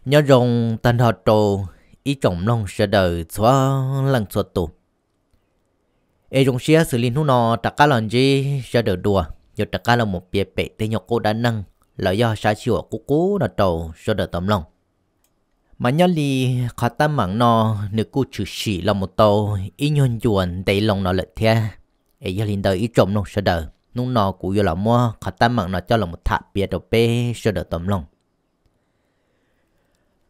Nyob zoo tag nrho rau ib tsoom mloog sawv daws txhua leej txhua tus. Es zoo siab xws li hnub no rov qab los ntsib sawv daws dua, yuav rov qab los mus piav pem tej nyuag qub dab neeg los yog sab sij huam qub qub no rau sawv daws tau mloog. Mas nyob li qhov teeb meem no nws kuj tshwm sim los mus tau ib nyuag ncua ntev loo no lawm thiab. Es yog li ntawd ib tsoom mloog sawv daws, hnub no kuv yuav los muab qhov teeb meem no coj los mus tham piav rau peb sawv daws tau mloog.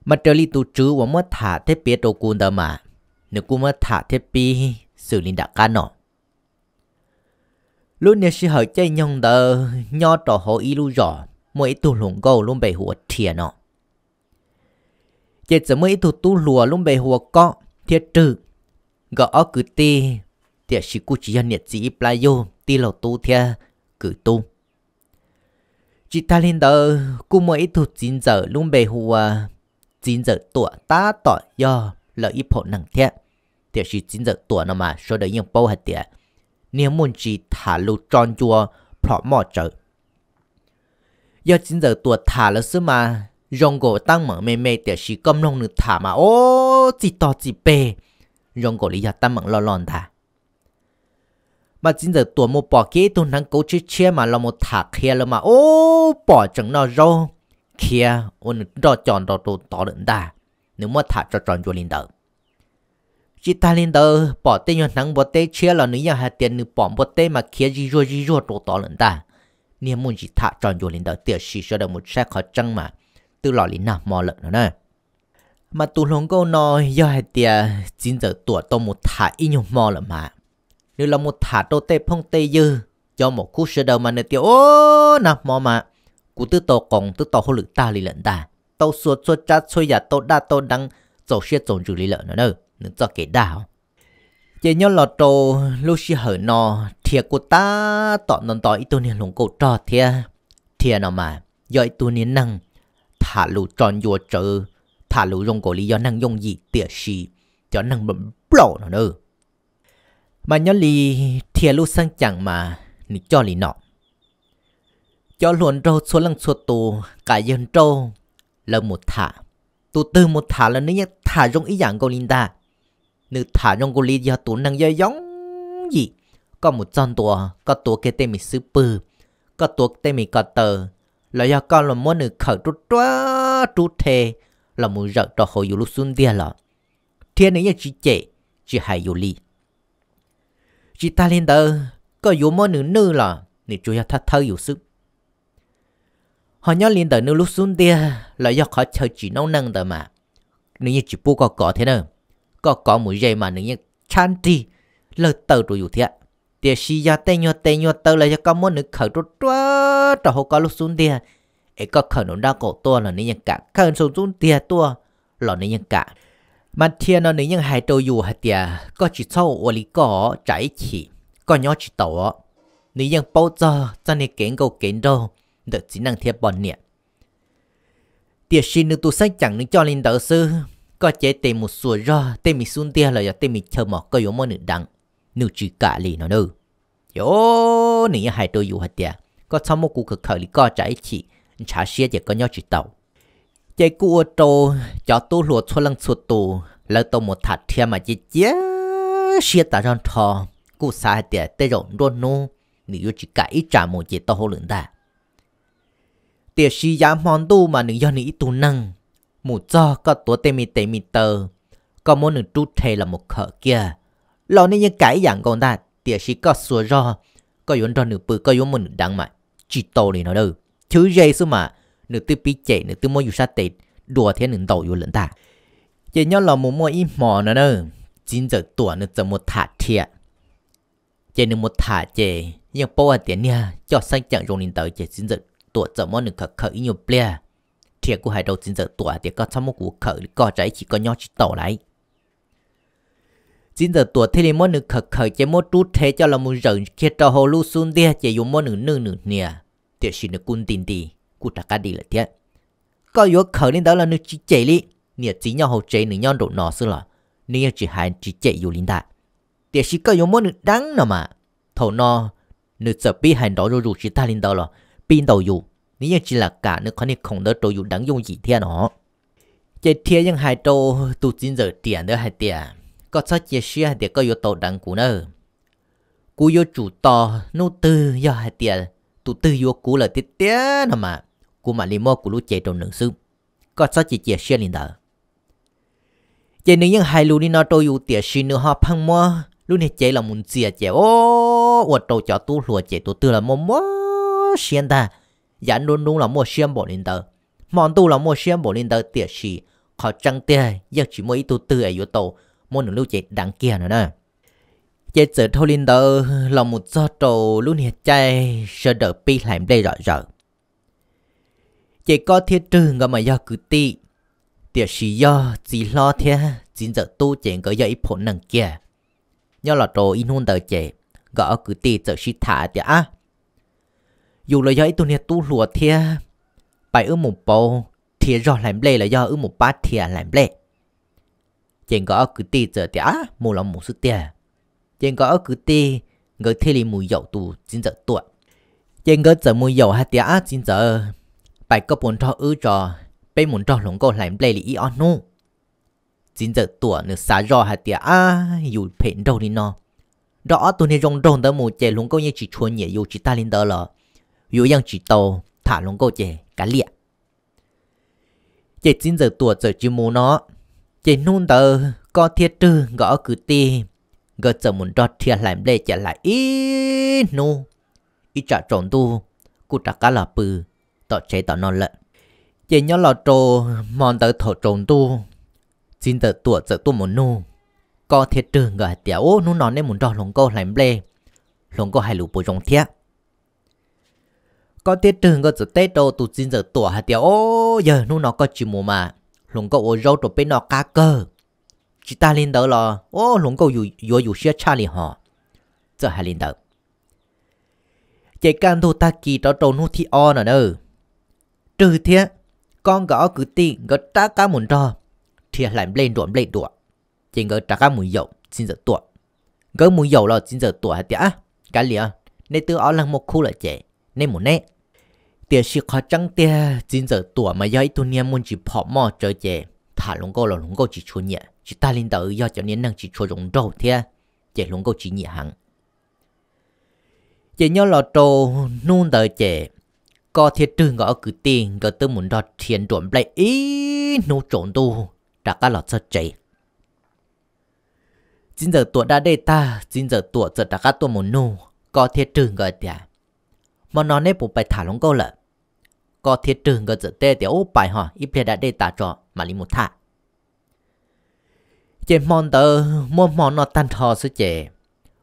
Mas raws li tus tswv uas muab tham thiab piav rau kuv ntawd mas, nws kuj muab tham thiab pib xws li nram qab no. Lub niag sij hawm caij nyoog ntawd nyob rau hauv ib lub zos muaj ib tug hluas nkauj lub npe hu ua Rhia no. Ces txawm muaj ib tug tub hluas lub npe hu ua Kob thiab Rwg, nkawd ob kwv tij, tiam sis kuj tsis yog niam txiv ib plab yug, tij laug tub thiab kwv tub. Tsis tag li ntawd kuj muaj ib tug txiv ntxawm lub npe hu ua txiv ntxawm Tuam, tab tom yog lawv ib phaum neeg thiab. Tiam sis txiv ntxawm Tuam no mas sawv daws yeej paub hais tias niag muaj ntsis tham lus tso ncua plhom moj tsawv. Yog txiv ntxawm Tuam tham lawm xwb mas zoo nkaus teeb meem me me, tiam sis koj mloog nws tham mas ub txij tog txij peg, zoo nkaus li yog teeb meem loj loj ntag. Mas txiv ntxawm Tuam mus pom kiag ib tug hneev kauv tshiab tshiab mas los mus tham qhia lawm mas ub pom tseem noj zaub khiav ua nws nroj co nroo rau tod lawm ntag. Nws muab tham tso tso ncua li ntawd. Tsis tag li ntawd pom tej nyuag hneev npua teb tshiab los nws yeej hais tias nws pom npua teb mas khiav zij zuag zij zuag rau tod lawm ntag. Niag muaj ntsis tham tso ncua li ntawd, tiam sis sawv daws mus saib qhov tseeb mas twb los li nag hmo lawm no na. Mas tus hluas nkauj no yog hais tias txiv ntxawm Tuam tau mus tham ib nyuag hmo lawm mas, nws los mus tham rau tej phooj tej ywg, cov maum khub sawv daws mas nws tias ub nag hmo mas kuv twb tau qoos twb tau hauj lwm tag li lawm ntag, tau xuas txhua tsav txhua yam, tau daj tau deev, txaus siab txaus ntsws li lawm no na, nws txoj kev dag os. Ces nyob los rau lub sij hawm no, Rhia kuj tab tom nto nto ib tug niag hluas nkauj rog thiab. Rhia no mas yog ib tug niag neeg tham lus tso ncua tsawv, tham lus zoo nkaus li yog neeg yooj yim tiam sis cov neeg nplaum no na. Mas nyob li Rhia lub xeeb ceem mas nws coj li no. Cov hluas nraug txhua leej txhua tus, qas yawg nrauj, lawv mus tham, tus twg mus tham los nws yeej tham zoo ib yam nkaus li ntag. Nws tham zoo nkaus li yog tus neeg yooj yooj yim. Koj mus txog ntua, koj tuav kiag tej me xub pwg, koj tuav tej me ko taw, los yog koj los muab nws khawm ruaj ruaj rub rhe los mus zawm rau hauv yus lub xub ntiag los Rhia nws yeej tsis cem, tsis hais yus li. Tsis tag li ntawd, koj yuav muab nws nwj los nws tsuas yog thawb thawb yus xwb. Ho nyob li ntawm nws lub xub ntiag los yog qhov chaw tsim noob neej ntawd mas nws yeej tsis pub koj kov thiab na. Koj kov mus ze mas nws yeej tshab nrig lawg taw rau yus thiab. Tiam sis yog tej nyuag tes nyuag taw los yog koj muab nws khawm ruaj ruaj rau hauv koj lub xub ntiag, es koj khawm nraum nraub qaum tuaj los nws yeej kam, khawm saum xub ntiag tuaj los nws yeej kam. Mas Rhia no nws yeej hais rau yus hais tias koj tsis txhob ua ua li koj os, tsam ib chim koj nyob tsis taus os. Nws yeej paub txog txoj niag kev nkauj kev nraug ntawm txiv neej thiab poj niam. Tiam sis nws tus xeeb ceem nws coj li ntawd xwb, koj cev tes mus xuas zog tej me xub ntiag los yog tej me chaw mos koj yuav muab nws deev, nws tsis kam li no na. Ces nws yeej hais rau yus hais tias koj txhob muab kuv khawm khawm li koj, tsam ib chim ntshav siab ces koj nyob tsis tau. Ces kuj ua rau cov tub hluas txhua leej txhua tus lawv tau mus tham Rhia mas cia cia siab tas zog nrho, kuj xav hais tias tej zaum nruab hnub nws yuav tsis kam ib tsam mus ces tau hauj lwm ntag. Tiam sis yav hmo ntuj mas nws yog nws ib tug neeg, mus txog koj tuav tej me tes me taw, koj muab nws rub rhe los mus khawm kiag los nws yeej kam ib yam nkaus ntag. Tiam sis koj xuas zog, koj yuav nrog nws pw, koj yuav muab nws deev mas tsis tau li no na. Chwv ze xwb mas nws twb pib cem, nws twb muab yus sab tes dua thiab nws ntaus yus lawm ntag. Ces nyob los mus muaj ib hmo no na, txiv ntxawm Tuam nws txawm mus tham Rhia. Ces nws mus tham ces yeej paub hais tias niag coj xeeb ceem zoo li ntawd ces txiv ntxawm Tuam txawm muab nws khawm khawm ib nyuag pliag. Rhia kuj hais rau txiv ntxawm Tuam hais tias koj txhob muab kuv khawm li koj, tsam ib chim koj nyob tsis tau lawm. Txiv ntxawm Tuam thiaj li muab nws khawm khawm ces muab rub rhe coj los mus zawm kiag rau hauv lub xub ntiag ces yuav muab nws nwj nws hnia, tiam sis nws kuj nti nti, kuj rov qab dim lawm thiab. Koj yuav khawm li ntawd los nws tsis cem li, niam txiv nyob hauv tsev nws nyob nraum no xwb los nws yeej tsis hais tsis cem yus li ntag. Tiam sis koj yuav muab nws deev no mas, thaum no nws txawm pib hais nrov zuj zus, tsis tag li ntawd los pib ntaus yus, nws yeej tsis lam kam nws qhov niag khoom ntawd rau yus deev yooj yim thiab no. Ces Rhia yeej hais rau tus txiv ntxawm riam ntawd hais tias, koj txhob cia siab hais tias koj yuav tau deev kuv na. Kuv yuav tsum tos hnub twg yog hais tias tus twg yuav kuv lawm tiag tiag no mas, kuv mam li muab kuv lub cev rau nws xwb. Koj txhob cia cia siab li ntawd. Ces nws yeej hais lus li no rau yus, tiam sis nws ho pheej muab lub niag cev los mus ntxias, ces o, ua rau cov tub hluas ces tus twg los muaj muab siab ntag. Yav nruab hnub los muaj siab npaum li ntawd, hmo ntuj los muaj siab npaum li ntawd, tiam sis qhov tseeb tiag yeej tsis muaj ib tug twg es yuav tau muab nws lub cev deev kiag no na. Ces txawm dhau li ntawd los mus txog rau lub niag caij sawv daws pib hlais nplej zom zaws. Ces Kob thiab Rwg nkawd mas yog kwv tij, tiam sis yog txiv hlob thiab txiv ntxawm tub ces nkawd yog ib phaum neeg kiag. Nyob los rau ib hnub ntawd ces nkawd ob kwv tij txawm sib tham tias, ab, yus los yog ib tug niag tub hluas thiab, pais wb mus pauv, rhia zog hlais nplej los yog wb mus pab rhia hlais nplej? Ces nkawd ob kwv tij txawm tias, ab, mus los mus xwb tiag. Ces nkawd ob kwv tij nkawd thiaj li mus yaum tus txiv ntxawm Tuam. Ces nkawd txawm mus yaum hais tias, ab txiv ntxawm, pais koj puas nrog wb tso, peb mus nrog hluas nkauj hlais nplej li ib ob hnub? Txiv ntxawm Tuam nws xav zoj hais tias, ab, yus phem nraug li no, nrog ob tug niag zoo nraug ntawd mus ces hluas nkauj yeej tsis tshua nyiam yus, tsis tag li ntawd los yus yeej tsis tau tham hluas nkauj ces kav liam. Ces txiv ntxawm Tuam txawm tsis mus no. Ces hnub ntawd Kob thiab Rwg nkawd ob kwv tij nkawd txawm mus nrog rhia hlais nplej, ces hlais ib hnub, ib tsam tsaus ntuj kuj rov qab los pw tom tsev tom no lawm. Ces nyob los rau hmo ntawd thaum tsaus ntuj, txiv ntxawm Tuam txawm tuaj mus nug Kob thiab Rwg nkawd hais tias, ub, hnub no neb mus nrog hluas nkauj hlais nplej, hluas nkauj hais lus puas zoo thiab? Kob thiab Rwg nkawd txawm teb rau tus txiv ntxawm Tuam hais tias, o, yawg, hnub no koj tsis mus mas hluas nkauj ua zaub rau peb noj qab kawg, tsis tag li ntawd los, o, hluas nkauj yuav yus siab tshaj li hos. Txawm hais li ntawd. Ces kaj ntug tag kis rov rau hnub thib ob no na, Rwg thiab Kob nkawd ob kwv tij nkawd rov qab mus nrog rhia hlais nplej nruam nplej duam. Ces nkawd rov qab mus yaum txiv ntxawm Tuam. Nkawd mus yaum los txiv ntxawm Tuam hais tias, ab, kav liam, neb twb ob leeg muaj khub lawm ces neb mus neb. Tiam sis qhov tseeb tiag txiv ntxawm Tuam mas yog ib tug niag muaj ntsis phom moj tsawv ces tham hluas nkauj los hluas nkauj tsis tshua nyiam, tsis tag li ntawd yog cov niag neeg tsis tshua zoo nraug thiab ces hluas nkauj tsis nyiam heev. Ces nyob los rau hnub ntawd ces Kob thiab Rwg nkawd ob kwv tij nkawd twb mus nrog rhia nruam nplej ib hnub tsaus ntuj rov qab los txog tsev. Txiv ntxawm Tuam da dej tag, txiv ntxawm Tuam txawm rov qab tuaj mus nug Kob thiab Rwg nkawd tias, hmo no neb puas pais tham hluas nkauj lawm? Kob thiab Rwg nkawd txawm teb tias, ub, pais hos, ib pliag da dej tas tso mam li mus tham. Ces hmo ntawd muab hmo noj tag nrho xwb ces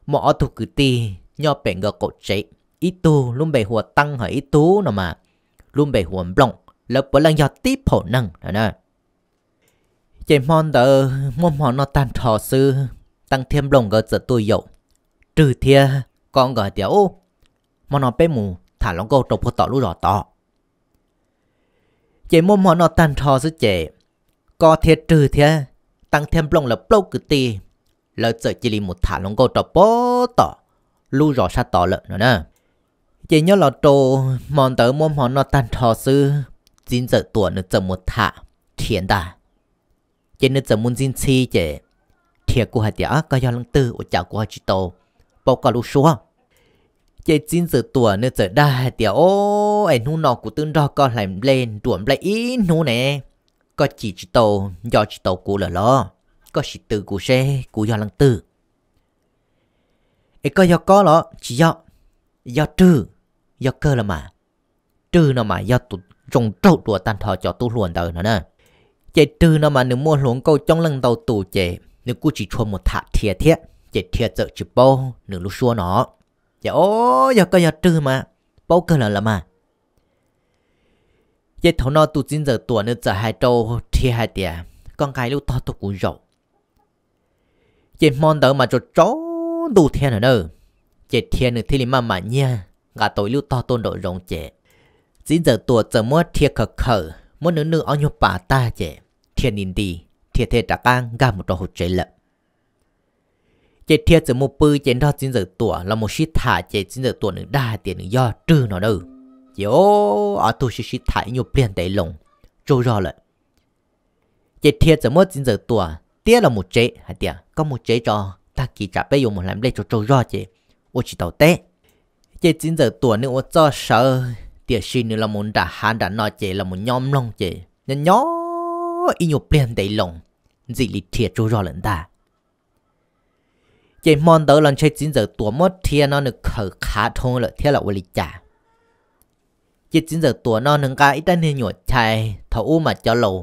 muaj ob tug kwv tij nyob pem nkawd qaum tsev, ib tug lub npe hu ua Teeb, ho ib tug no mas lub npe hu ua Nplooj, lawv puav leej yog tib phaum neeg no na. Ces hmo ntawd muab hmo noj tag nrho xwb, Teeb thiab Nplooj nkawd txawm tuaj yaum Rwg thiab Kob nkawd hais tias, ub, hmo no peb mus tham hluas nkauj rau puag tom lub zos tod. Ces muab hmo noj tag nrho xwb ces Kob thiab Rwg thiab Teeb thiab Nplooj lawv plaub kwv tij, lawv txawm cia li mus tham hluas nkauj rau puag tom lub zos sab tod lawm no na. Ces nyob los rau hmo ntawd muab hmo noj tag nrho xwb, txiv ntxawm Tuam nws txawm mus tham Rhia ntag. Ces nws txawm mus ntxi ntxhi ces Rhia kuj hais tias, koj yog leej twg ua cas kuv ho tsis tau paub koj lub suab? Ces txiv ntxawm Tuam nws txawm dag hais tias, o, es hnub no kuv twb nrog koj hlais nplej nruam nplej ib hnub ne, koj cim tsis tau, nco tsis tau kuv lawm los? Koj sim twv kuv seb kuv yog leej twg. Es koj yog Kob los tsis yog? Yog Rwg, yog kawg los mas. Rwg no mas yog tus zoo nraug dua tag nrho cov tub hluas ntawd no na. Ces Rwg no mas nws muaj hluas nkauj coob leej ntau tus ces nws kuj tsis tshua mus tham Rhia thiab, ces Rhia txawm tsis paub nws lub suab no. Ces, o, yog koj yog Rwg mas, paub kawg lawm los mas. Ces thaum no tus txiv ntxawm Tuam nws txawm hais rau Rhia hais tias, koj nqa ib lub tog tuaj kuv zaum. Ces hmo ntawd mas tsaus tsaus ntuj thiab no na, ces Rhia nws thiaj li maj mam nyiag nqa tau ib lub tog tuaj nraum zoov ces txiv ntxawm Tuam txawm muab Rhia khawm khawm, muab nws nwj ob nyuag pas tag ces Rhia nti nti, Rhia thiaj rov qab nkag mus rau hauv tsev lawm. Ces Rhia txawm mus pw ces nrog txiv ntxawm Tuam los mus sib tham ces txiv ntxawm Tuam nws dag hais tias nws yog Rwg no na. Ces ob tug sib sib tham ib nyuag pliag ntev loo tsaug zog lawm. Ces Rhia txawm muab txiv ntxawm Tuam tiab los mus tsev hais tias, koj mus tsev tso, tag kis tsam peb yuav mus hlais nplej tsaug tsaug zog ces ua tsis tau teb. Ces txiv ntxawm Tuam nws ua txuj sawv, tiam sis nws los mus nram hav nram no ces los mus nyob mloog ces nyob nyob ib nyuag pliag ntev loo, ntxim li Rhia tsaug zog lawm ntag. Ces hmo ntawd los ntshe txiv ntxawm Tuam muab Rhia no nws khawm qhav dhau lawm thiab los ua li cas. Ces txiv ntxawm Tuam no nws nqa ib rab niag nyuam chais, thaum ub mas cov laus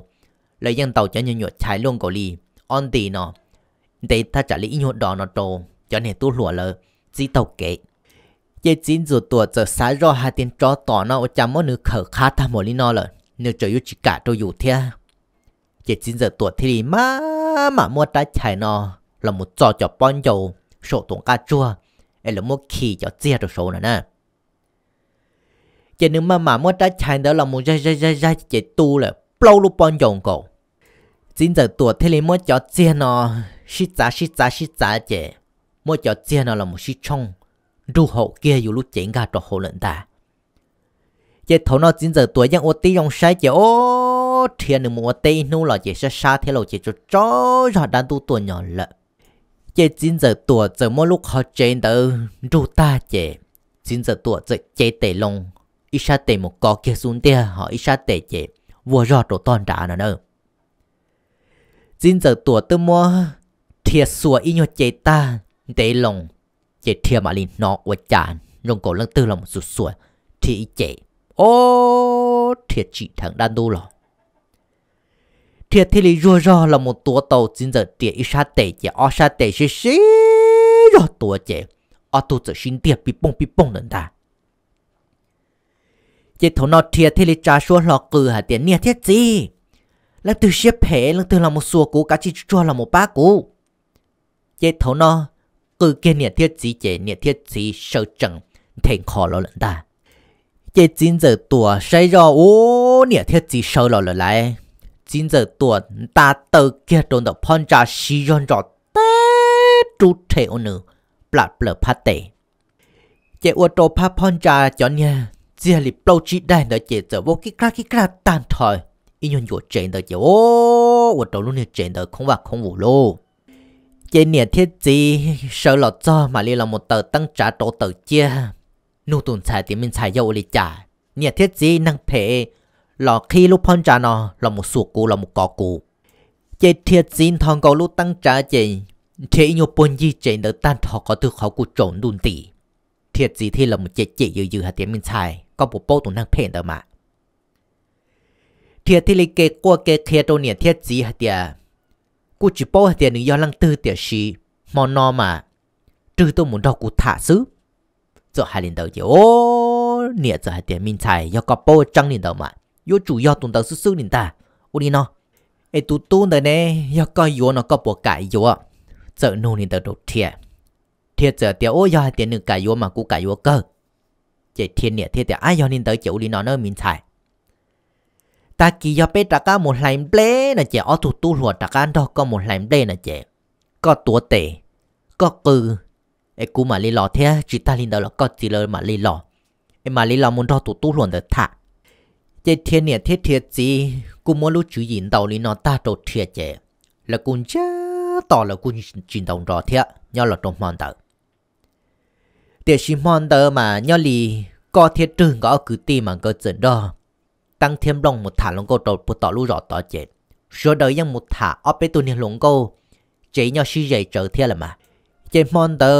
lawv yeej ntaus cov nyuag nyuam chais luaj nkaus li ob nti no, ntev thaj tsam li ib nyuag dos no rau cov niag tub hluas lawv txib taug kev. Ces txiv ntxawm Tuam txawm xav zoj hais tias tsov tom no ua cas muab nws khawm qhav tag npaum li no lawm, nws tseem yuav tsis kam rau yus thiab. Ces txiv ntxawm Tuam thiaj li maj mam muab rab chais no los mus txo cov pob ncau saum tus nqaj tsuag es lawv muab khi cov txiag rau saud no na. Ces nws maj mam muab rab chais ntawd los mus zaig zaig zaig zaig ces tu lawm plaub lub pob ncau nkaus. Txiv ntxawm Tuam thiaj li muab cov txiag no sib txav sib txav sib txav ces muab cov txiag no los mus sib tshooj nrug haum kiag yus lub cev nkag rau hauv lawm ntag. Ces thaum no txiv ntxawm Tuam yeej ua tib zoo saib ces ob, Rhia nws mus ua teb ib hnub los ces sab sab thiab lauj, ces tsaug tsaug zog dab ntub tuaj nyo lawm. Ces txiv ntxawm Tuam txawm muab lub qhov tsev ntawd nrug tag ces txiv ntxawm Tuam txawm cev tes loo, ib sab tes mus kov kiag xub ntiag ho ib sab tes ces vuag zog rau toj nrad no na. Txiv ntxawm Tuam twb muab Rhia xuas ib nyuag ce tag ntev loo, ces Rhia mam li hnov ua cas zoo nkaus leej twg los mus xuas xuas Rhia ib ce. Ob, Rhia tsim dheev dab ntub los. Rhia thiaj li zuag zog los mus tuav tau txiv ntxawm Tuam ib sab tes ces ob sab tes sib sib zog tuav ces ob tug txawm sib ntiag pib pooj pib pooj ntawm ntag. Ces thaum no Rhia thiaj li tsa suab hlo qw hais tias, niam thiab txiv, leej twg siab phem leej twg los mus xuas kuv, kav tsij tsuag tsuag los mus pab kuv. Ces thaum no qw kiag niam thiab txiv ces niam thiab txiv sawv tsees nthe nkho los lawm ntag. Ces txiv ntxawm Tuam saib zoj ua niam thiab txiv sawv los lawm lauj, txiv ntxawm Tuam nta taw kiag rau ntawm phab ntsa siv zog ntsos teb rub rhe ua nws plam plaws phab tes. Ces ua rau phab phab ntsa cov niag txiag li plaub tsib daim ntawd ces txawm vau kib krab kib krab tag nrho ib nyuag ncua tsev ntawd ces ua rau lub niag tsev ntawd khoob vaj khoob vus lauj. Ces niam thiab txiv sawv los txog mam li los mus taws teeb tsav rau taws ciaj, nug tus ntxhais tias, me ntxhais, yog ua li cas niam thiab txiv neeg phem los qhib lub phab ntsa no los mus xuas kuv los mus kov kuv? Ces Rhia txiv ntho nkaus lub teeb tsav ces nrhiav ib nyuag puag ncig tsev ntawd tag nrho qhov twg qhov kuj tsaus ntuj nti. Rhia txiv thiaj los mus cem cem yws yws hais tias, me ntxhais, koj puas paub tus neeg phem ntawd mas? Rhia thiaj li ke quaj ke qhia rau niam thiab txiv hais tias, kuj tsis paub hais tias nws yog leej twg tiam sis hmo no mas Rwg tuaj mus nrog kuv tham xwb. Txawm hais li ntawd ces, o, niam txawm hais tias, me ntxhais, yog koj paub tseeb li ntawd mas yuav tsum yog tus ntawd xwb xwb li ntag. Ua li no, es tus tub ntawd ne, yog koj yuav no koj puas kam yuav? Txawm nug li ntawd rau Rhia. Rhia txawm tias, ua, yog hais tias nws kam yuav mas kuv kam yuav kawg. Ces Rhia niam thiaj tias, ab, yog li ntawd ces ua li no na me ntxhais, tag kis yog peb rov qab mus hlais nplej no ces ob tug tub hluas rov qab nrog koj mus hlais nplej no ces koj tuav tes, koj qw, es kuv mam li los thiab, tsis tag li ntawd los koj txiv lawv mam li los, es mam li los mus nrog tus tub hluas ntawd tham. Ces Rhia niam thiab Rhia txiv kuj muab lub tswv yim ntaus li no tag rau Rhia ces lawv kuj ntsiag to, lawv kuj tsis ntaus nrov thiab nyob los rau hmo ntawd. Tiam sis hmo ntawd mas nyob li Koj thiab Rwg nkawd ob kwv tij mas nkawd txawm nrog Teeb thiab Nplooj mus tham hluas nkauj rau puag tom lub zos tod ces sawv daws yeej mus tham ob peb tug niag hluas nkauj tsev nyob sib ze tsawv thiab lawm mas. Ces hmo ntawd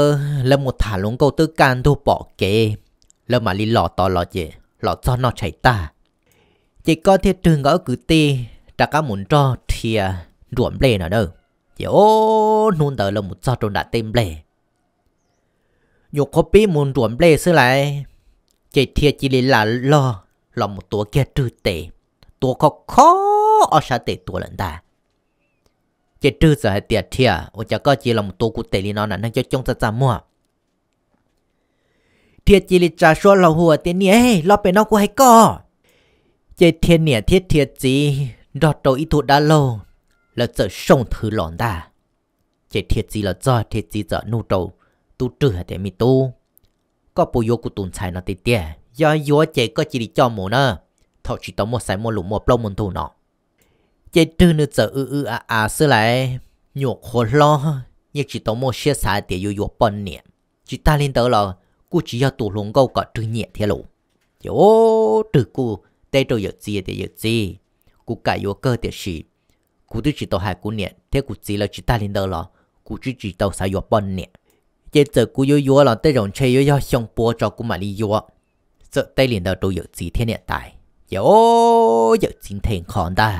lawv mus tham hluas nkauj twb kaj ntug pom kev, lawv mam li los tod los ces los txog noj tshais tag, ces Koj thiab Rwg nkawd ob kwv tij rov qab mus nrog Rhia nruam nplej no na. Ces o, hnub ntawd lawv mus txog rau nram tej nplej, nyuam qhuav pib mus nruam nplej xwb lauj, ces Rhia cia li lam log los mus tuav kiag Rwg tes, tuav khov kho ob sab tes tuav lawm ntag. Ces Rwg txawm hais tias, Rhia, ua cas koj cia li los mus tuav kuv tes li no na, neeg coob coob txaj txaj muag? Rhia cia li tsa suab hlo hu tias, niam, los pem no kuv hais koj. Ces Rhia niam thiab Rhia txiv nrog rau ib tug dab laug, lawv txawm soj nthwv los ntag. Ces Rhia txiv los txog, Rhia txiv txawm nug rau tub Rwg hais tias, me tub, koj puas yuav kuv tus ntxhais no tiag tiag? Yog yuav ces koj cia li coj mus na, thaum tsis tau muaj xaiv muaj lus muaj plaub muaj ntug no. Ces Rwg nws txawm w w av av xwb lauj, nyuam qhuav hlob, yeej tsis tau muaj siab xav tias yuav yuav poj niam. Tsis tag li ntawd los kuj tsis yog tus hluas nkauj kom Rwg nyiam thiab lauj. Ces o, Rwg kuj teb rau yawm txiv tias, Yawm txiv, kuv kam yuav kawg tiam sis kuv twb tsis tau hais kuv niam thiab kuv txiv lawv, tsis tag li ntawd los kuv twb tsis tau xav yuav poj niam. Ces txawm kuv yuav yuav los tej zaum ntshe yuav yog xyoo pua tso kuv mam li yuav. Txawm teb li ntawd rau yawm txiv thiab niam tais, ces o, yawm txiv nthe nkho ntag.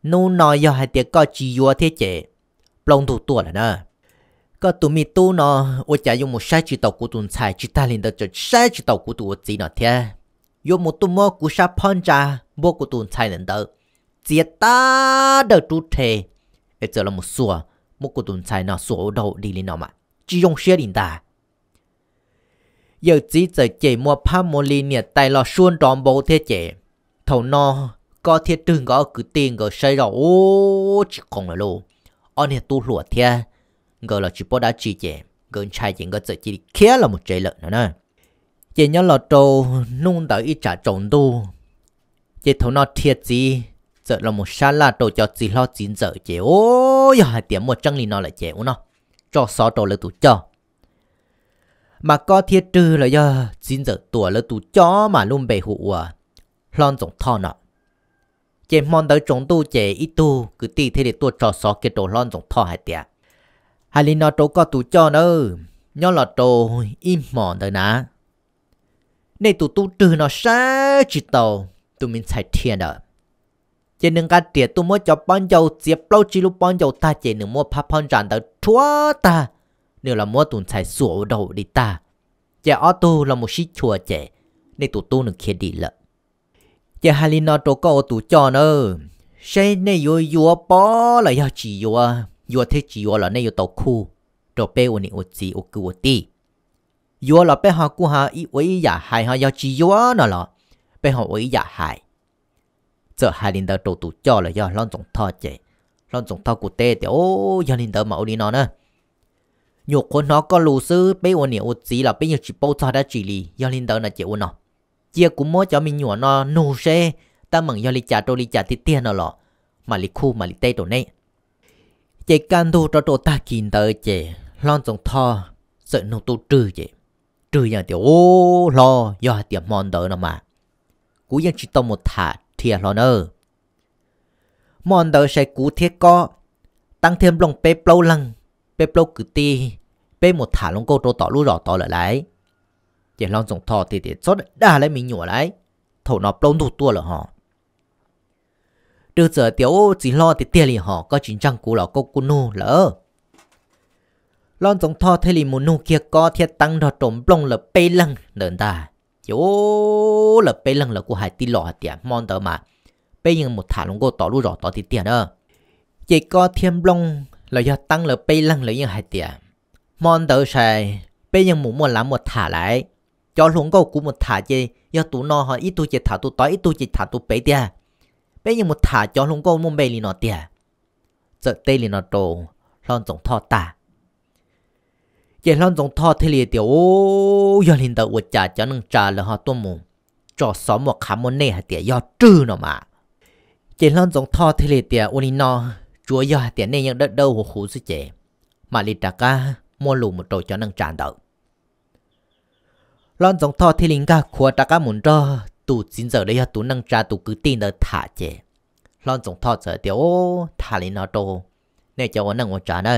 Hnub no yog hais tias koj tsis yuav thiab ces plaub ntug tuaj lawm na. Koj tus me tub no ua cas yuav mus saib tsis taus kuv tus ntxhais, tsis tag li ntawd tseem saib tsis taus kuv tus ua txiv no thiab. Yuav mus tuaj muab kuv sab phab ntsa npuab kuv tus ntxhais ntawm ntawd, txiav tag dawj rub rhe, es txawm los mus xuas, muab kuv tus ntxhais no xuas ua dog dig li no mas tsis zoo siab li ntag. Yawm txiv txawm cem muaj phab muaj li, niam tais los suab nrov npau thiab ces thaum no Kob thiab Rwg nkawd ob kwv tij nkawd saib zoj ub tsis qoos lawm lauj. Ob niag tub hluas thiab nkawd los tsis paub dab tsi ces nkawd ntshai ces nkawd txawm cia li khiav los mus tsev lawm no na. Ces nyob los rau hnub ntawd ib tsam tsaus ntuj, ces thaum no rhia txiv txawm los mus sab laj rau cov txiv hlob txiv ntxawm ces o, yog hais tias muaj tseeb li no lawm ces ua no tso xov rau lawv tus coj. Mas Kob thiab Rwg los yog txiv ntxawm Tuam lawv tus coj mas lub npe hu ua Hlob Ntxoov Thoj no. Ces hmo ntawd tsaus ntuj ces ib tug kwv tij thiaj li tuaj tso xov kiag rau Hlob Ntxoov Thoj hais tias, hais li no rau koj tus coj nawb, nyob los rau ib hmos ntawd na, nej tus tub Rwg no saib tsis taus tus me ntxhais rhia ntawd. Ces nws nqa riam tuaj muab cov pob ncauj txiav plaub tsib lub pob ncauj tag ces nws muab phab phab ntsa ntawd rhuav tag, nws los muab tus ntxhais xuas ua dog dig tag. Ces ob tug los mus sib chua ces nej tus tub nws khiav dim lawm. Ces hais li no rau koj ua tus coj nawb, seb nej yuav yuav pob los yog tsis yuav, yuav thiab tsis yuav los nej yuav tau khuj rau peb ua niam ua txiv ua kwv ua tij. Yuav los peb ho kuj ho ua ib yam hais, ho yog tsis yuav no los peb ho ua ib yam hais. Txawm hais li ntawd rau tus coj los yog Hlob Ntxoov Thoj ces Hlob Ntxoov Thoj kuj teb tias, o, yog li ntawd mas ua li no na, nyuam qhuav hnov koj lus xwb, peb ua niam ua txiv los peb yeej tsis paub txog dab tsi li. Yog li ntawd no ces ua no, cia kuv muab cov me nyuam no nug seb tab meeg yog li cas rau li cas tiag tiag no los mam li khuj mam li teb rau neb. Ces kaj ntug rov rau tag kis ntawd ces Hlob Ntxoov Thoj txawm nug tub Rwg ces Rwg yeej tias, u, hlob, yog hais tias hmo ntawd no mas kuv yeej tsis tau mus tham rhia hlo nawb. Hmo ntawd sai kuv thiab Kob, Teeb thiab Nplooj peb plaub leeg, peb plaub kwv tij, peb mus tham hluas nkauj rau tom lub zos tod lawm lauj. Ces Hlob Ntxoov Thoj thiaj tias, txhob dag lawv me nyuam lauj, thaum no plaub ntug tuaj lawm hos. Rwg txawm tias, u, txiv hlob, tiag tiag li hos, koj tsis ntseeg kuv los koj kuj nug lawm. Hlob Ntxoov Thoj thiaj li mus nug kiag Kob thiab Teeb nrog rau Nplooj lawv peb leeg ntawd ntag. Ces u, lawv peb leeg lawv kuj hais tij los hais tias, hmo ntawd mas peb yeej mus tham hluas nkauj tom lub zos tod tiag tiag na. Ces Kob thiab Nplooj los yog Teeb lawv peb leeg lawv yeej hais tias, hmo ntawd sai peb yeej mus muaj lav muaj tham lauj. Cov hluas nkauj kuv mus tham ces yog tus no ho ib tug ces tham tus tod ib tug ces tham tus pem tiag. Peb yeej mus tham cov hluas nkauj muaj npe li no tiag. Txawm teb li no rau Hlob Ntxoov Thoj tag, ces Hlob Ntxoov Thoj thiaj li tias, u, yog li ntawd ua cas cov neej tsa lawv ho tuaj mus tso xov muaj qhav muaj nej hais tias yog Rwg no mas. Ces Hlob Ntxoov Thoj thiaj li tias, ua li no, tsuav yog hais tias nej yeej dawb dawb huv huv xwb ces mam li rov qab muab lus mus rau cov neej tsa ntawd. Hlob Ntxoov Thoj thiaj li nkag khuav rov qab mus nrog tus txiv ntxawm los yog tus neej tsa tus kwv tij ntawd tham ces Hlob Ntxoov Thoj txawm tias, u, tham li no rau nej cov ua neej ua tsa na,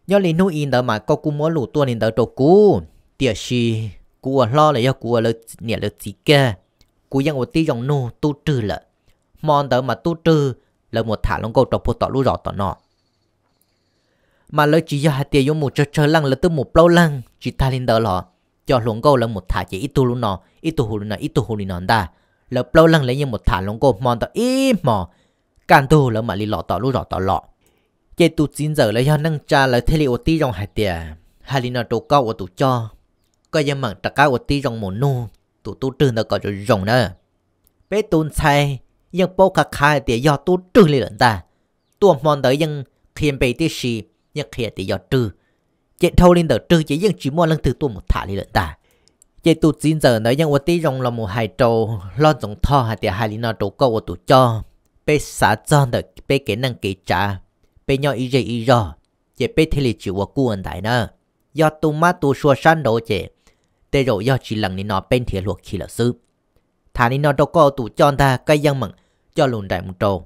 nyob li hnub i ntawd mas koj kuj muab lus tuaj li ntawd rau kuv, tiam sis kuv ua hlob los yog kuv ua lawv niam lawv txiv kiag, kuv yeej ua tib zoo nug tub Rwg lawm. Hmo ntawd mas tub Rwg lawv mus tham hluas nkauj rau puag tom lub zos tom no, mas lawv tsis yog hais tias yuav mus tsawg tsawg leej, lawv twb mus plaub leeg, tsis tag li ntawd los cov hluas nkauj lawv mus tham ces ib tug hu li no, ib tug hu li no, ib tug hu li no ntag. Lawv plaub leeg lawv yeej mus tham hluas nkauj hmo ntawd ib hmo, kaj ntug lawv mam li los tom lub zos tom los. Ces tus txiv ntxawm los yog neej tsa lawv thiaj li ua tib zoo hais tias, hais li no rau koj ua tus coj, koj yeej meem rov qab ua tib zoo mus nug tus tub Rwg ntawd kom zoo zoo na. Peb tus ntxhais yeej paub qhav qhav hais tias yog tub Rwg li lawm ntag. Tuaj hmo ntawd yeej qhia npe tib si, yeej qhia tias yog Rwg, ces dhau li ntawm Rwg ces yeej tsis muaj leej twg tuaj mus tham li lawm ntag. Ces tus txiv ntxawm ntawd yeej ua tib zoo los mus hais rau Hlob Ntxoov Thoj hais tias, hais li no rau koj ua tus coj, peb xav txog ntawm peb kev neej kev tsav, peb nyob ib zej ib zog, ces peb thiaj li tsis ua kuj ua ntais na. Yog tu mab tu sua sab nraud ces tej zaum yog tsis lees li no peb nrhiav hluas khi lawm xwb. Tham li no rau koj tus coj ntag, koj yeej meem coj lus nraim mus rau.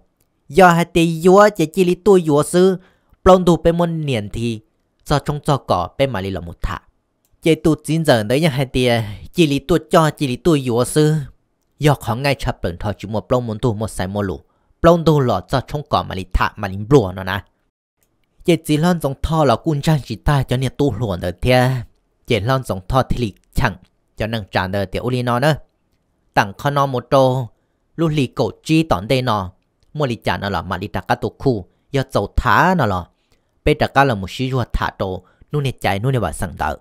Yog hais tias yuav ces cia li tuaj yuav xwb, plaub ntug peb muab nias nthi txog tshoob txog kos peb mam li los mus tham. Ces tus txiv ntxawm ntawd yeej hais tias cia li tuaj coj cia li tuaj yuav xwb, yog qhov ngaij tshaj plaws nrho tsis muaj plaub muaj ntug muaj xaiv muaj lus, plaub ntug los txog tshoob kos mam li tham mam li nplua no na. Ces txiv hlob Ntxoov Thoj los kuj ntseeg tsis tag cov niag tub hluas ntawd thiab. Ces hlob Ntxoov Thoj thiaj li cheem cov neej tsa ntawd tias ua li no na, tam qhov no mus rau lub hli kaum tsib tom ntej no, muaj li cas no los mam li rov qab tuaj khuj, yog txaus tham no los peb rov qab los mus sib zuag tham rau hnub niag caiv hnub niag vam xeem ntawd.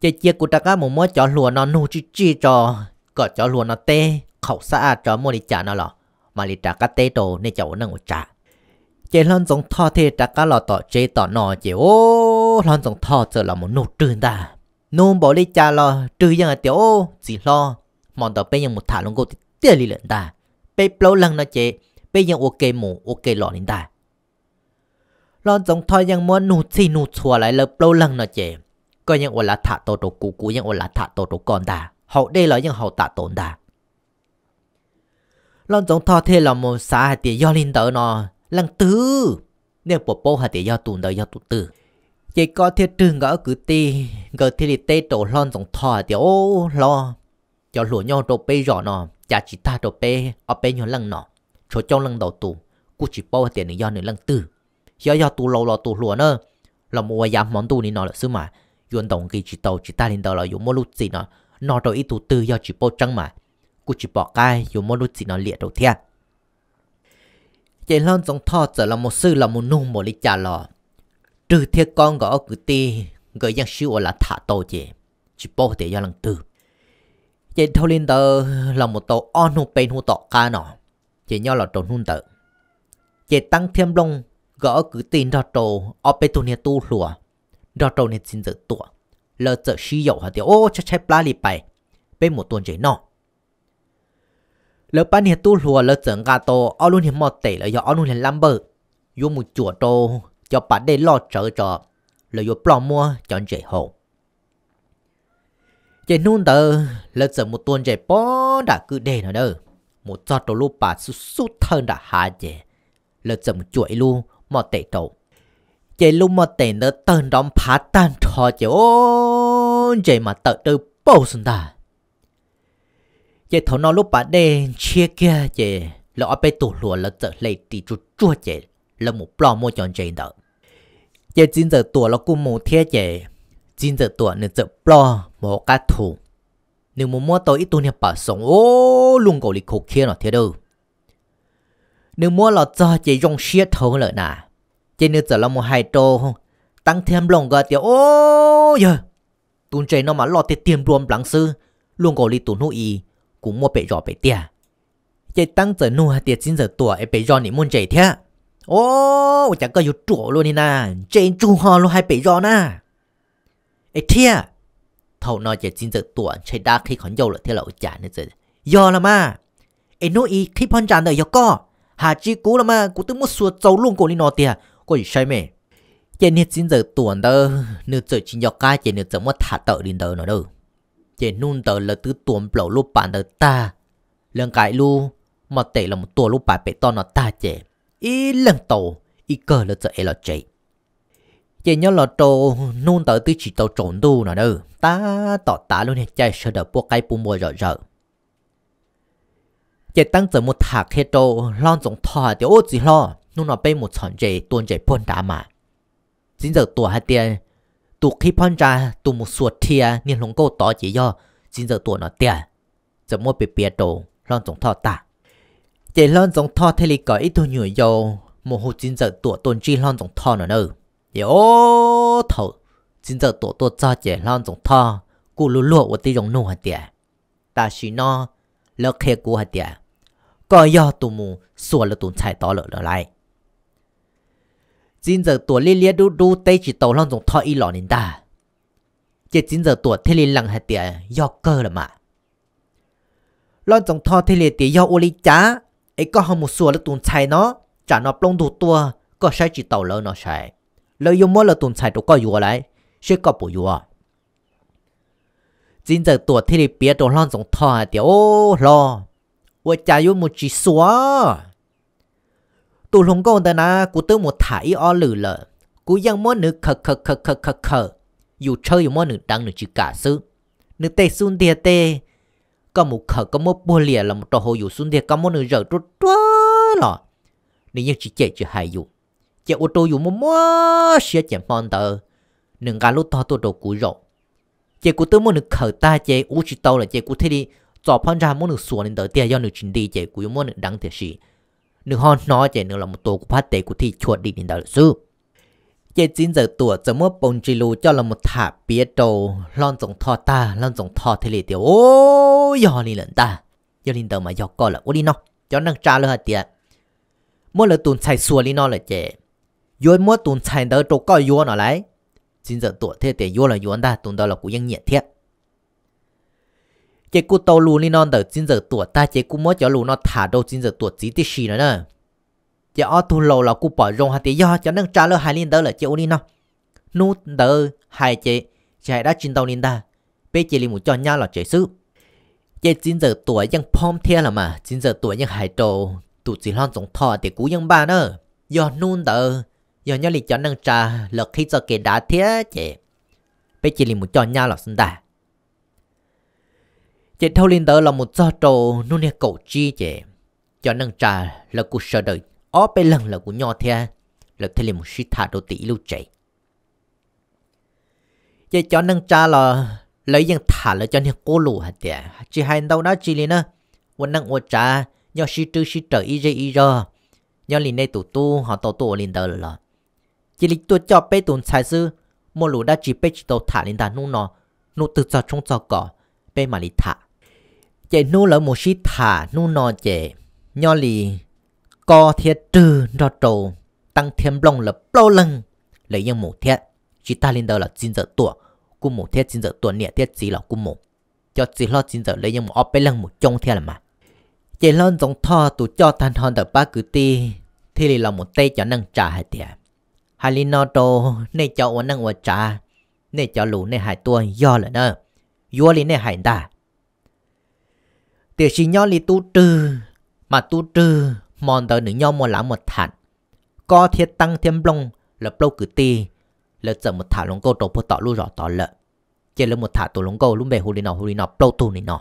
Ces cia kuv rov qab mus muab cov hluas no nug tsij tsij tso, kom cov hluas no teb qhaum xab aj tso, muaj li cas no los mam li rov qab teb rau nej cov ua neej ua tsav. Ces hlob Ntxoov Thoj thiaj rov qab los tom tsev tom no ces, o, hlob Ntxoov Thoj txawm los mus nug Rwg ntag. Nug npaum li cas los Rwg yeej hais tias, o, txiv hlob, hmo ntawd peb yeej mus tham luag nkauj tiag tiag li lawm ntag. Peb plaub leeg no ces peb yeej ua ke mus ua ke los li ntag. Hlob Ntxoov Thoj yeej muab nug txhij nug txhua lawv plaub leeg no ces, koj yeej ua lav tham tau rau kuv, kuv yeej ua lav tham tau rau koj ntag, haus dej los yeej haus tam tau ntag. Hlob Ntxoov Thoj thiaj los mus xav hais tias yog li ntawd no, leej twg, nej puas paub hais tias yog tus ntawd yog tus twg? Ces Koj thiab Rwg nkawd ob kwv tij nkawd thiaj li teb rau hlob Ntxoov Thoj hais tias, o, hlob, cov hluas nyob rau peb zos no cav tsis tag rau peb ob peb nyuag leej no, tshuav coob leej ntau tus, kuj tsis paub hais tias nws yog nws leej twg. Xyov yog tus laus los tus hluas na, los mus ua yav hmo ntuj li no lawm xwb mas yuav ntaus nqi tsis tau, tsis tag li ntawd los yuav muab lub txim no no rau ib tug twg, yog tsis paub tseeb mas kuj tsis pom qab yuav muab lub txim no liam rau thiab. Ces hlob Ntxoov Thoj txawm los mus xwb los mus nug npaum li cas los Rwg thiab Koj nkawd ob kwv tij nkawd yeej sib ua lav tham tau ces tsis paub tias yog leej twg. Ces dhau li ntawd los mus tau ob hnub peb hnub tom qab no, ces nyob los rau hnub ntawd, ces Teeb thiab Nplooj nkawd ob kwv tij nrog rau ob peb tug niag tub hluas, nrog rau niag txiv ntxawm Tuam, lawv txawm sib yaum hais tias, o, tshaib tshaib plab li pais, peb mus tua ntses noj. Lawv pab niag tub hluas lawv txawm nqa tau ob lub niag moj tes los yog ob lub niag lab npawj, yuav mus cuam rau cov pas dej loj tsawv tso, lawv yuav ploj muab cov ntses haus. Ces hnub ntawd lawv txawm mus tua ntses pog nram kwj deg no na, mus txog rau lub pas xub xub thawj nram hav ces lawv txawm mus cuam ib lub moj tes rau. Ces lub moj tes ntawd tawg nrov nphav tag nrho ces, o, ntses mas tawm dawb paug xwb ntag. Ces thaum no lub pas dej ntshiab kiag ces lawv ob peb tug hluas lawv txawm hle ris tsuag tsuag ces lawv mus ploj muab cov ntses ntawd. Ces txiv ntxawm Tuam los kuj mus thiab ces txiv ntxawm Tuam nws txawm ploj mus hauv qab thu. Nws mus muab tau ib tug niag pas xoom, o, luaj nkaus li khau khiab no thiab dawb. Nws muab los txog ces zoo siab dhau lawm na. Ces nws txawm los mus hais rau Teeb thiab Nplooj nkawd tias, o, yawg, tus ntses no mas loj tiag tiag nplua npleev xwb, luaj nkaus li tus hnub i kuv muab pem zos pem tiag. Ces Teeb txawm nug hais tias, txiv ntxawm Tuam, es pem zos nim muaj ntses thiab? O, ua cas koj yuav ruam luaj li na, ntses ntsug ho luag hais pem zos na. Es thiab, thaum no ces txiv ntxawm Tuam ntshai dab qhib qhov ncauj lawm thiab los ua cas, yog los mas, es hnub i qhib phab ntsa ntawd yog koj, hais tsis kuv los mas kuv twb muab xuas txaus luaj nkaus li no tiag, koj tsis saib me. Ces niag txiv ntxawm Tuam ntawd nws txawm tsis nco qab ces nws txawm muab tham tawm li ntawd no na. Ces hnub ntawd lawv twb tua nplaum lub pas ntawd tag, lawv nqa ib lub moj tes los mus tua lub pas pem toj no tag ces ib leeg tau ib kawg lawv txawm ev los tsev. Ces nyob los rau hnub ntawd twb tsis tau tsaus ntuj no na, tab tom tav lub niag caij sawv daws pub qaib pub npua zom zaws. Ces Teeb txawm mus tham qhia rau hlob Ntxoov Thoj hais tias, ub txiv hlob, hnub no peb mus txhom ntses tua ntses puag nrad mas. Txiv ntxawm Tuam hais tias tus qhib phab ntsa, tus mus xuas rhia niag hluas nkauj tod ces yog txiv ntxawm Tuam no tiag. Txawm muab piav piav rau hlob Ntxoov Thoj tag. Ces hlob Ntxoov Thoj thiaj li kom ib tug nyuam yaus mus hu txiv ntxawm Tuam tuaj ntsib hlob Ntxoov Thoj no na. Ces ob thaum txiv ntxawm Tuam tuaj txog ces hlob Ntxoov Thoj kuj luag luag ua tib zoo nug hais tias, tam sim no lawv qhia kuv hais tias koj yog tus mus xuas lawv tus ntxhais tod lawm lauj. Txiv ntxawm Tuam liab liab dub dub teb tsis tau hlob Ntxoov Thoj ib los li ntag. Ces txiv ntxawm Tuam thiaj li lees hais tias yog kawg los mas. Hlob Ntxoov Thoj thiaj li tias yog ua li cas? es koj ho mus xuas lawv tus ntxhais no, tsam no plaub ntug tuaj koj saib tsis taus lawv no sav, lawv yuav muab lawv tus ntxhais rau koj yuav lawm, seb koj puas yuav. Txiv ntxawm Tuam thiaj li piav rau hlob Ntxoov Thoj hais tias, Au hlob, ua cas yuav mus tsis xuas? Tus hluas nkauj ntawd na kuv twb mus tham ib ob lwm lawm, kuv yeej muab nws khawm khawm khawm khawm khawm khawm, yus tshawb yus muab nws deev nws tsis kam xwb. Nws tej xub ntiag tej, koj mus khawm koj muab puag lias los rau hauv yus xub ntiag koj muab nws zawm ruaj ruaj los nws yeej tsis cem tsis hais yus. Ces ua rau yus muaj muab siab ces hmo ntawd nws nqa lub tog tuaj rau kuv zaum. Ces kuv twb muab nws khawm tag ces ua tsis tau lawm ces kuv thiaj li txo phab ntsa muab nws xuas li ntawd tiag, yog nws tsis nti ces kuv yuav muab nws deev tiam sis nws ho hnov ces nws los tua kuv phab tes kuv thiaj chua dim li ntawd lawm xwb. Ces txiv ntxawm Tuam txawm muab paus ntsis lus coj los mus tham piav rau hlob Ntxoov Thoj tag, hlob Ntxoov Thoj thiaj li tias, Au, yog li lawm ntag, yog li ntawd mas yog koj lawm. Ua li no, cov neej tsa lawv hais tias muab lawv tus ntxhais xuas li no lawm ces yuav muab tus ntxhais ntawd rau koj yuav no lauj. Txiv ntxawm Tuam thiaj tias, Yuav los yuav ntag, tus ntawd los kuv yeej nyiam thiab. Ces kuj tau lus li no ntawm txiv ntxawm Tuam tag ces kuj muab cov lus no tham rau txiv ntxawm Tuam txiv tib si no na. Ces ob tug laus los kuj pom zoo hais tias yog cov neej tsa lawv hais li ntawd lawm ces ua li no, hnub ntawd hais ces tsis hais dab tsi ntau li ntag, peb cia li mus coj nyab los tsev xwb. Ces txiv ntxawm Tuam yeej phoob thiab los mas txiv ntxawm Tuam yeej hais rau tus txiv hlob Ntxoov Thoj tias, Kuv yeej npaj na, yog hnub ntawd yog nyob li cov neej tsa lawv qhib txoj kev dav thiab ces peb cia li mus coj nyab los xwb ntag. Ces dhau li ntawd los mus txog rau hnub niag kaum tsib ces cov neej tsa lawv kuj sawv daws ob peb leeg lawv kuj nyob thiab, lawv thiaj li mus sib tham rau tim ib lub tsev. Ces cov neej tsa los lawv yeej tham lawv cov niag qub lus hais tias tsis hais ntau dab tsi li na, ua neej ua tsav nyob sib rwb sib raws ib zej ib zog, nyob li nej tus tub ho tau tuaj ua li ntawd lawm los cia li tuaj coj peb tus ntxhais xwb, muaj lus dab tsi peb tsis tau tham li ntag, hnub no hnub twg txog tshoob txog kos peb mam li tham. Ces hnub lawv mus sib tham hnub no ces nyob li Kob thiab Rwg nrog rau Teeb thiab Nplooj lawv plaub leeg lawv yeej mus thiab. Tsis tag li ntawd los txiv ntxawm Tuam kuj mus thiab, txiv ntxawm Tuam niam thiab txiv los kuj mus. Cov txiv hlob txiv ntxawm lawv yeej mus ob peb leeg mus coob thiab los mas. Ces hlob Ntxoov Thoj tus coj tag nrho ntawm pab kwv tij thiaj li los mus teb cov neej tsa hais tias, hais li no rau nej cov ua neej ua tsav, nej cov lus nej hais tuaj yog lawm na, yuav li nej hais ntag. Tiam sis nyob li Tub Rwg, mas Tub Rwg hmo ntawd nws nyob muaj lav muaj tham, Kob thiab Teeb thiab Nplooj lawv plaub kwv tij, lawv txawm mus tham hluas nkauj rau puag tom lub zos tod lawm. Ces lawv mus tham tus hluas nkauj lub npe hu li no hu li no plaub tug li no.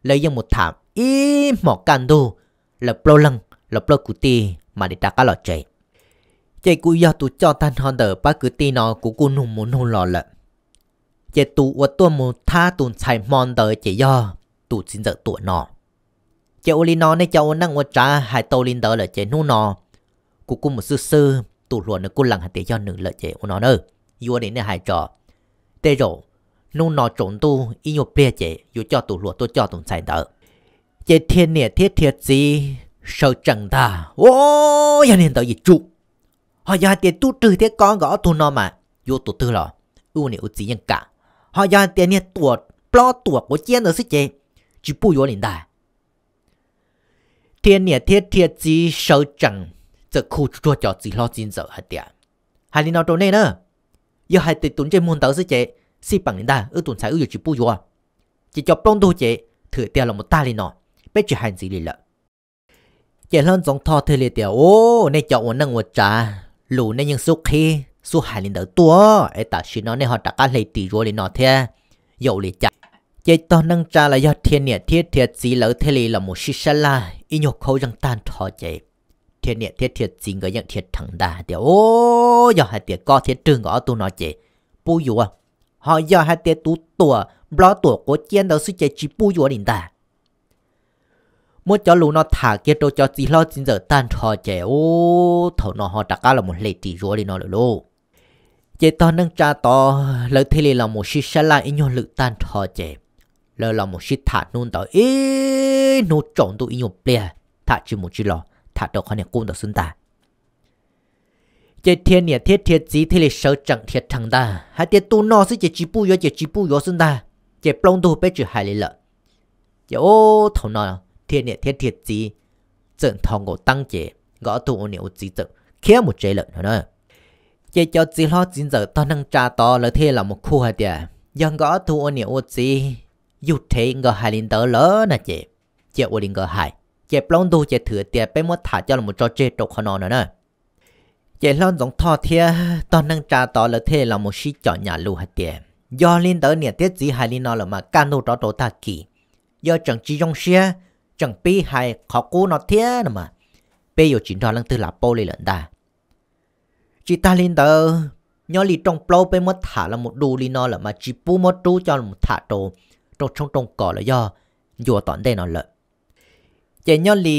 Lawv yeej mus tham ib hmos kaj ntug, lawv plaub leeg, lawv plaub kwv tij mam li rov qab los tsev. Ces kuv yog tus coj tag nrho ntawm pab kwv tij no kuv kuj nug mus nug los lawm. Ces tus uas tuaj mus thab tus ntxhais hmo ntawd ces yog tus txiv ntxawm Tuam no. Ces ua li no nej cov ua neej ua tsav hais tau li ntawd lawm ces hnub no kuv kuj mus xwb xwb, tus hluas nws kuj lees hais tias yog nws lawm ces ua no na, yuav li nej hais tso. Tej zaum hnub no tsaus ntuj ib nyuag pliag ces yuav coj tus hluas tuaj coj tus ntxhais ntawd. Ces Rhia niam thiab Rhia txiv sawv tsees ntag, Au, yog niag ntawd yim tsum, ho yog hais tias Tub Rwg thiab Kob nkawd ob tug no mas yuav tus twg los wb ua niam ua txiv yeej kam. Ho yog hais tias niag Tuam Plob Tuam quav ciab ntawd xwb ces tsis pub yuav li ntag. Rhia niam thiab Rhia txiv sawv tsees, txawm khu tsuag tsuag cov txiv hlob txiv ntxawm hais tias, hais li no rau nej na, yog hais tias tus ntsej muag ntawd xwb ces xij peem li ntag, wb tus ntxhais wb yuav tsis pub yuav. Ces cov plaub ntug ces thwm tiag los mus tag li no, peb tsis hais ntxiv li lawm. Ces hlob Ntxoov Thoj thiaj li tias, Au, nej cov ua neej ua tsav, lus nej yeej xub qhib xub hais li ntawd tuaj es tam sim no nej ho rov qab hle ris zuav li no thiab, yog ua li cas? Ces tog neej tsa los yog Rhia niam thiab Rhia txiv lawv thiaj li los mus sib sab laj ib nyuag khaub zeeg tag nrho ces Rhia niam thiab Rhia txiv nkawd yeej dhia rheev ntag hais tias, Au, yog hais tias Kob thiab Rwg nkawd ob tug no ces pub yuav, ho yog hais tias tus Tuam Nplob Tuam quav ciab ntawd xwb ces tsis pub yuav li ntag. Muab cov lus no tham kiag rau cov txiv hlob txiv ntxawm tag nrho ces, ub, thaum no ho rov qab los mus hle ris zuav li no lawm lauj. Ces tog neej tsa tod lawv thiaj li los mus sib sab laj ib nyuag lwm tag nrho ces lawv los mus sib tham hnub ntawd ib hnub tsaus ntuj ib nyuag pliag, tham tsis mus tsis los, tham rau qhov niag qub ntawd xwb ntag. Ces Rhia niam thiab Rhia txiv thiaj li sawv tsees dhia rheev ntag hais tias, Tus no xwb ces tsis pub yuav ces tsis pub yuav xwb ntag, ces plaub ntug peb tsis hais li lawm. Ces ub, thaum no Rhia niam thiab Rhia txiv txawm nthos nkaus teeb ces nkawd ob tug ua niam ua txiv txawm khiav mus tsev lawm no na. Ces cov txiv hlob txiv ntxawm tog neej tsa tod lawv thiaj los mus khuj hais tias yog nkawd ob tug ua niam ua txiv yug rhev nkawd hais li ntawd lawm na ces cia ua li nkawd hais, ces plaub ntug ces thwm tias peb muab tham coj los tso tseg rau qhov no no na. Ces hlob Ntxoov Thoj thiab tog neej tsa tod lawv thiaj los mus sib com nyam lus hais tias yog li ntawd niam thiab txiv hais li no lawm mas kaj ntug rov rau tag kis, yog tseem tsis zoo siab, tseem pib hais qhov qub no thiab no mas peb yuav tsis nrog leej twg los paub li lawm ntag. Tsis tag li ntawd, nyob li rooj plaub peb muab tham los mus du li no lawm mas tsis pub muab rub coj los tham rau, rau tshoob rau kos los yog ncua tom ntej no lawm. Ces nyob li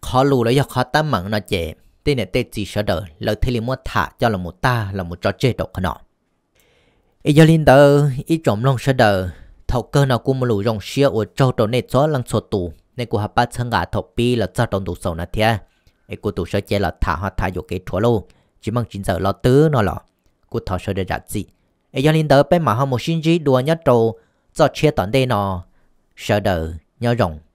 qhov lus los yog qhov teeb meem no ces tej niam tej txiv sawv daws lawv thiaj li muab tham coj los mus tag los mus tso tseg rau qhov no. Es yog li ntawd ib tsoom mloog sawv daws, thaum kawg no kuv muaj lus zoo siab ua tsaug rau nej txhua leej txhua tus, nej kuj ho pab txhawb nqa thaum pib los txog rau ntu xaus no thiab. Es kuv tus sawv cev los tham ho tham yuam kev rhuav lauj, tsis meej tsis ntxaws los twg no los kuj thov sawv daws zam txim. Es yog li ntawd peb mam ho mus sib ntsib dua nyob rau txoj tshiab tom ntej no, sawv daws nyob zoo.